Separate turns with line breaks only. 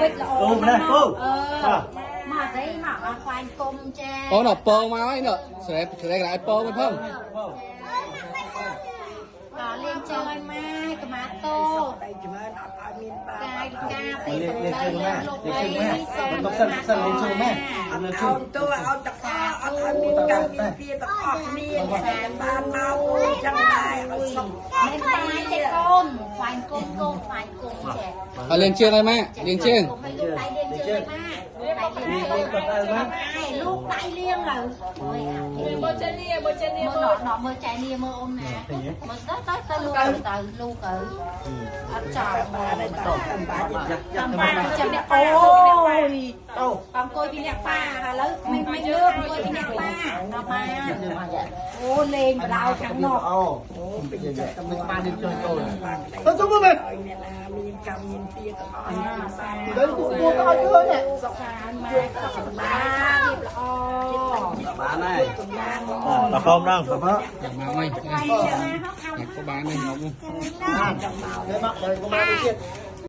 វិតល្អ
អូម្លេះពូ
អឺមកអីមកអត់ខ្វាញ់គុំចា
អូនដល់ពងមកហើយនោះស្រែស្រែកន្លែងពងមិនផង
ដល់លេងជើងឲ្យម៉ែកម្មាតោ
តែចម្រើនអត់ឲ្យមានបា
កាយការពី
លេ
សម្ដី
ងជើងម៉ែ
លោក
លេងជើងម៉ែ
សូម
បន្ទប់សិនសិនលេងជើងម៉ែ
អ
លេងជើង
ត់ទៅឲ្យតកអត់ឲ្យមានកម្មមានពៀទាំងអស់គ្នាបានមកចឹងដែរឲ្យសុខ
មិនបាយទេកូនខ្វាញ់គុំកូនខ្វាញ់គុំចេះ
ឲ្យលេងជើងឲ្យម៉ាលេងជើង
គុំឲ្យលោកដៃលេងជើងម៉ាដៃលេង
លេងគាត់ទៅម៉ែ
ឯលោកដៃលៀងហើយអូយអាភេ
មើលចេនីមើលចេនី
មើលដកដកមើលចែនីមើលអូនណាមើលទៅទៅទៅលោកទៅលោកទៅអត់ចោល
បានតែតាមបាន
តាមបានចាំអ្នកអូយ
ទៅ
អង្គុយពីអ្នកប៉ាឥឡូវមិនមិនលើកអង្គុយពីអ្នកប៉ាដល់បានអូលេងបដៅខាងនោះ
អូ
អូពេញចិត្ត
មិនបានលេងជើងកូន
បាន
ទៅសុំមើលមែន
ឲ្យអ្នកណាមានកម្មមានពៀទាំងអស់បាន
ទៅគួរក៏ឲ្យឃើញ
សុខសាន្តមកសុខសប្បាយរៀបល្អ
បានហើយតកោមដល់តកោ
មកហើយ
ថ្ងៃណាហ៎
ក៏បានដែរមក
បានមកមកកុំមកទៀត